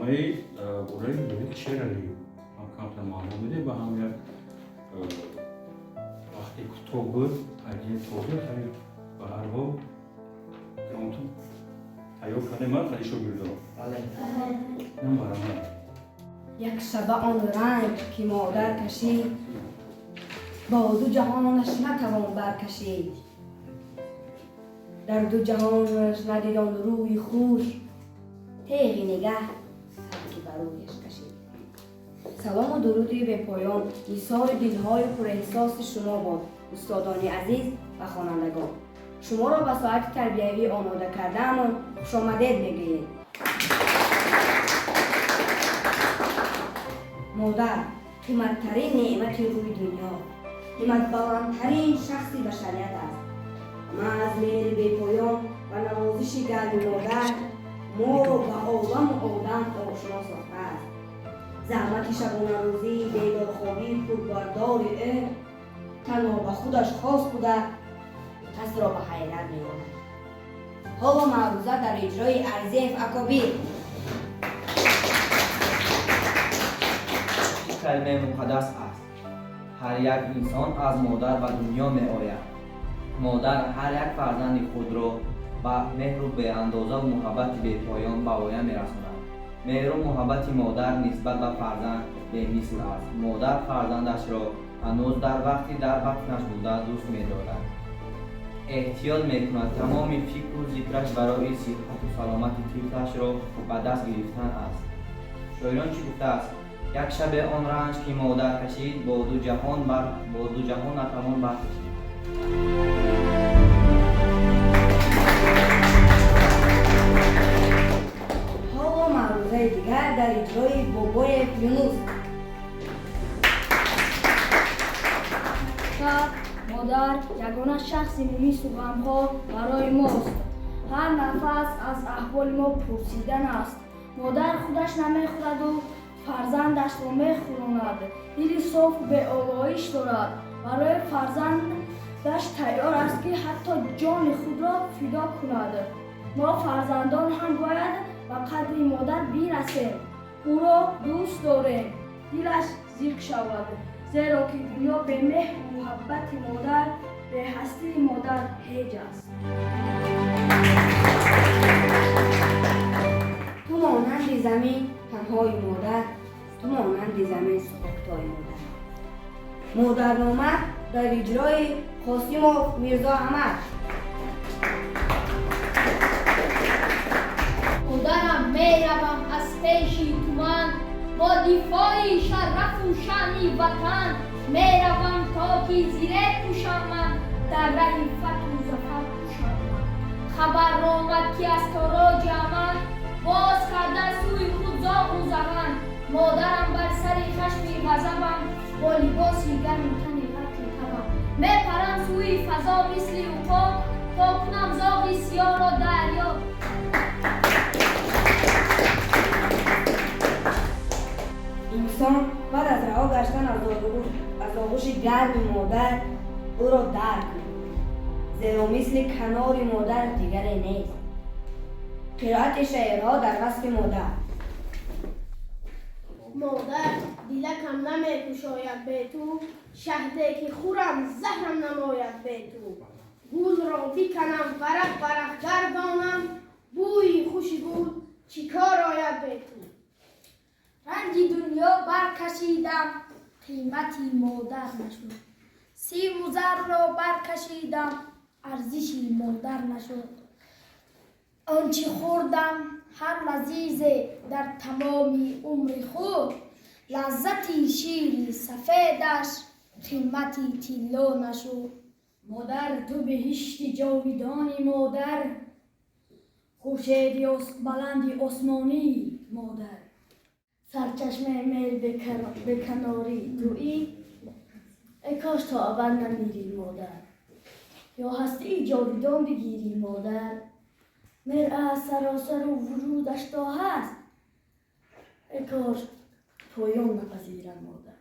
Барномаи бораи Муҳит Шералӣ ҳам камтар маълум медиҳем ба ҳам як вақти кӯтоҳ буд, таҳияи тоза, ба ҳар ҳол грамота тайёр кардем али шогирдо. Бале. Марҳамат. Як шаба он ранҷ ки модар кашид, бо ду ҷаҳонаш натавон баркашид. Дар ду ҷаҳонаш надид он рӯи хуш, теғи нигаҳ ҳар ки ба рӯяш кашид. Салому дуруди бепоён нисори дилҳои пурэҳсоси шумо бод, устодони азиз ва хонандагон. Шуморо ба соати тарбиявӣ омода кардаамон хушомадед мегӯем. Модар қиматтарин неъмати рӯи дунё, қиматбаландтарин шахси башарият аст. Маҳз меҳри бепоён ва навозиши гарми модар моро ба оламу одам ошно сохтааст. Заҳмати шабонарӯзии бедорхобии пурбардори ӯ танҳо ба худаш хос буда, касро ба ҳайрат меорад. Ҳоло маъруза дар иҷрои Арзиев Акобир. Калимаи муқаддас аст. Ҳар як инсон аз модар ба дунё меояд. Модар ҳар як фарзанди худро ба меҳру беандозаву муҳаббати бепоён ба воя мерасонад. Меҳру муҳаббати модар нисбат ба фарзанд бемисл аст. Модар фарзандашро ҳанӯз дар вақти дар батнаш буда дӯст медорад. Эҳтиёт мекунад, тамоми фикру зикраш барои сиҳату саломати тифлашро ба даст гирифтан аст. Шоирон чӣ гуфтааст? Як шабе он ранҷ ки модар кашид, бо ду ҷаҳон натавон баркашид. Ҳоло маърузаи дигар дар иҷрои Бобоев Юнус. Модар ягона шахси мунису ғамхор барои мост. Ҳар нафас аз аҳволи мо пурсидан аст. Модар худаш намехӯраду фарзандашро мехӯронад. Дили софу беолоиш дорад. Барои фарзандаш тайёр аст, ки ҳатто ҷони худро фидо кунад. Мо фарзандон ҳам бояд ба қадри модар бирасем, ӯро дӯст дорем, дилаш зиқ шавад, зеро ки дунё бемеҳру муҳаббати модар, беҳастии модар ҳеҷ аст. Ту монанди замин танҳои модар, ту монанди замин сухоктои модар. Модарнома дар иҷрои Қосимов Мирзо Аҳмад. Модарам, меравам аз пеши туман бо дифои шарафу шаъни ватан. Меравам то ки зире пӯшам ман, дар раҳи фатҳу зафар кушам ман. Хабар омад ки аз тороҷи амал боз кардан сӯи худ зоғу заҳан. Модарам бар сари хашми ғазабам, бо либоси гарму тани ғарқи табам. Мепарам сӯи фазо мисли уқоб, то кунам зоғи сиёҳро дарё. Инсон баъд аз раҳо гаштан аз оғӯши гарми модар ӯро дарк мекунад, зеро мисли канори модар дигаре нест. Қироати шеърҳо дар васфи модар. Модар дилакам намекушояд бе ту, шаҳде ки хӯрам заҳрам намояд бе ту. Гулро биканам варақ варақ гардонам, бӯи хуши гул чӣ кор ояд бе ту. Ранҷи дунё баркашидам, қимати модар нашуд. Симу зарро баркашидам, арзиши модар нашуд. Он чӣ хӯрдам ҳар лазизе дар тамоми умри худ, лаззати шири сафедаш қимати тилло нашуд. Модар ту беҳишти ҷовидони модар, хуршеди баланди осмонӣ модар. Сарчашмаи меҳр беканорӣ туӣ, эй кош то абад намирӣ модар. Ё ҳастии ҷовидон бигирӣ модар. Меҳр аз саросару вуҷудаш то ҳаст, эй кош поён напазирад модар.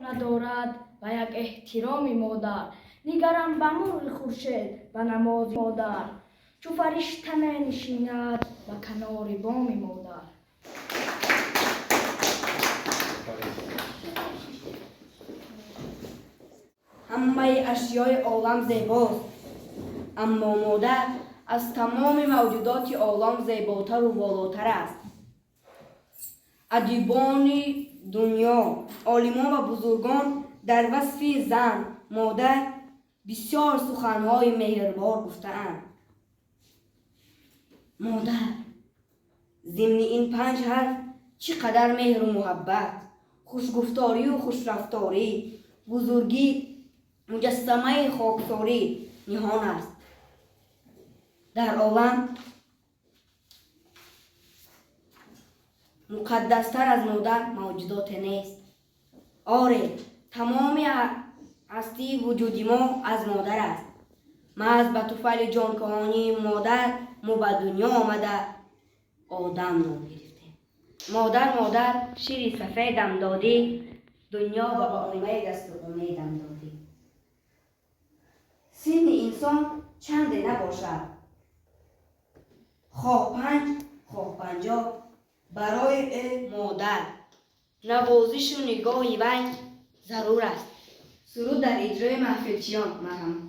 Надорад ба як эҳтироми модар, нигарам ба нури хуршед ба намози модар. Чу фаришта менишинад ба канори боми модар. Ҳамаи ашёи олам зебост, аммо модар аз тамоми мавҷудоти олам зеботару волотар аст. Адибони дунё, олимон ва бузургон дар васфи зан, модар бисёр суханҳои меҳрбор гуфтаанд. Модар зимни ин панҷ ҳарф чӣ қадар меҳру муҳаббат, хушгуфторию хушрафторӣ, бузургӣ, муҷассамаи хоксорӣ ниҳон аст. Дар олам муқаддастар аз модар мавҷудоте нест. Оре, тамоми ҳастии вуҷуди мо аз модар аст. Маҳз ба туфайли ҷонкоҳонии модар мо ба дунё омада одам ном гирифтем. Модар, модар, шири сафедам додӣ, дунё ба умед асту умедам додӣ. Синни инсон чанде набошад, хоҳ 5, хоҳ 50, барои ӯ модар навозишу нигоҳи вай зарур аст. Суруд дар иҷрои маҳфилчиён. Марҳамат.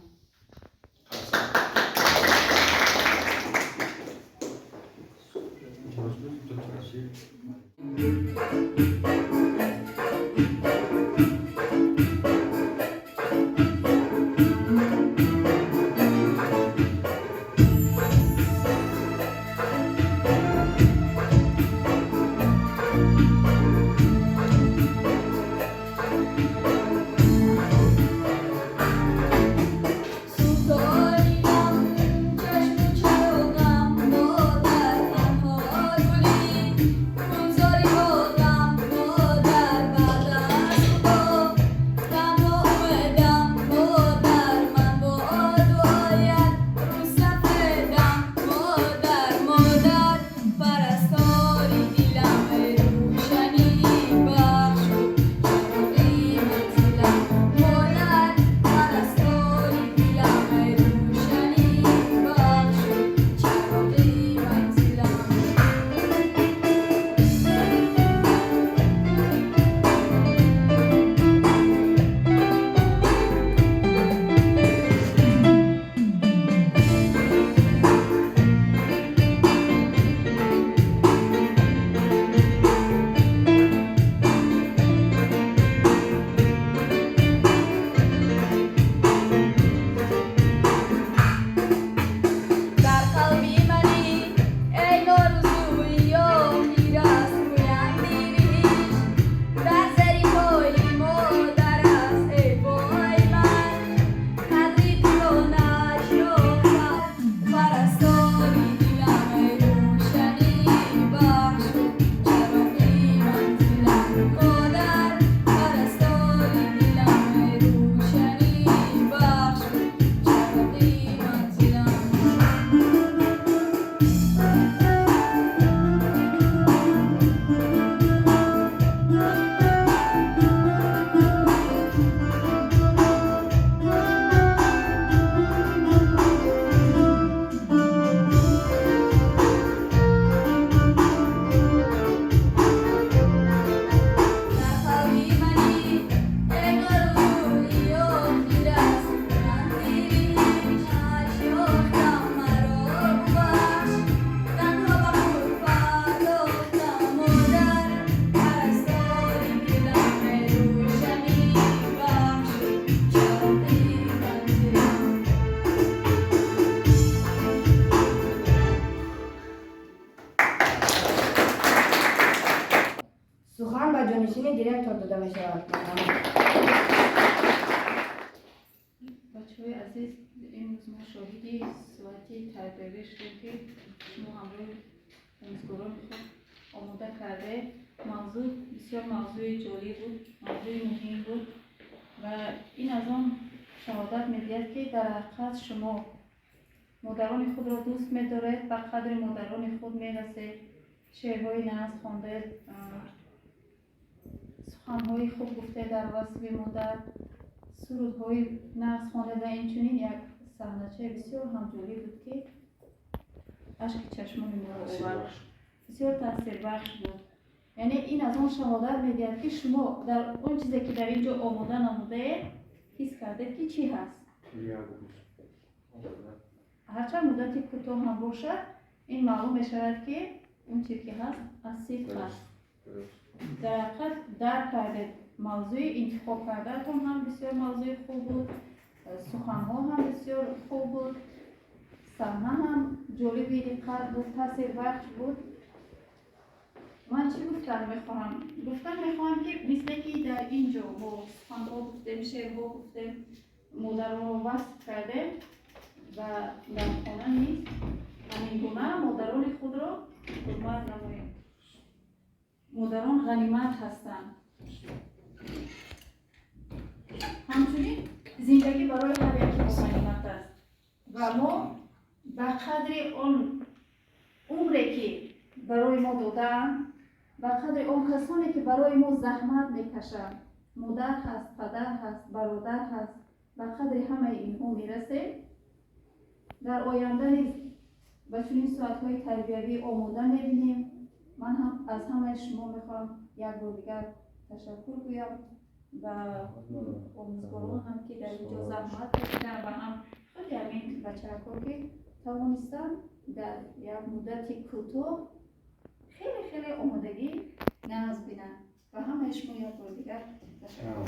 Сухан ба ҷонишини директор дода мешавад. Бачаҳои азиз, имрӯз мо шоҳиди соати тарбиявӣ шудем, ки шумо ҳамроҳи омӯзгорони худ омода кардед. Мавзӯъ бисёр мавзӯи ҷолиб буд, мавзӯи муҳим буд ва ин аз он шаҳодат медиҳад, ки дар ҳақиқат шумо модарони худро дӯст медоред, ба қадри модарони худ мерасед, шеърҳои нағз хондед, суханҳои хуб гуфтед дар васфи модар, сурудҳои нағз хондед ва инчунин як саҳначаи бисёр ҳам ҷолиб буд, ки ашки чашмони моро овард, бисёр таъсирбахш буд. Яъне ин аз он шаҳодат медиҳад, ки шумо дар он чизе, ки дар ин ҷо омода намудаед, Ҳис кардед, ки чӣ ҳаст? Ҳарчанд муддати кӯтоҳ ҳам бошад, ин маълум мешавад, ки он чиз ки ҳаст, аз сидқ аст. Дар ҳақиқат дарк кардед. Мавзӯи интихоб кардаатон ҳам бисёр мавзӯи хуб буд, суханҳо ҳам бисёр хуб буд, саҳна ҳам ҷолиби диққат буд, таъсирбахш буд. Ман чӣ гуфтан мехоҳам? Гуфтан мехоҳам, ки мисле ки дар ин ҷо мо суханҳо гуфтем, шеърҳо гуфтем, модаронро васф кардем ва дар хона низ ҳамин гуна модарони худро ҳурмат намоем. Модарон ғанимат ҳастанд. Ҳамчунин зиндагӣ барои ҳар яки мо ғанимат аст ва мо ба қадри он умре, ки барои мо додаанд, ба қадри он касоне, ки барои мо заҳмат мекашанд, модар ҳаст, падар ҳаст, бародар ҳаст, ба қадри ҳамаи инҳо мерасем. Дар оянда низ ба чунин соатҳои тарбиявӣ омода мебинем. Ман ҳам аз ҳамаи шумо мехоҳам як бор дигар ташаккур гӯям ва омӯзгорон ҳам, ки дар ин ҷо заҳмат кашиданд, ва ҳам худи ҳамин бачаҳако, ки тавонистанд дар як муддати кӯтоҳ хеле хеле омодагӣ нағз бинанд. Ва ҳамаи шумо як бор дигар ташаккур.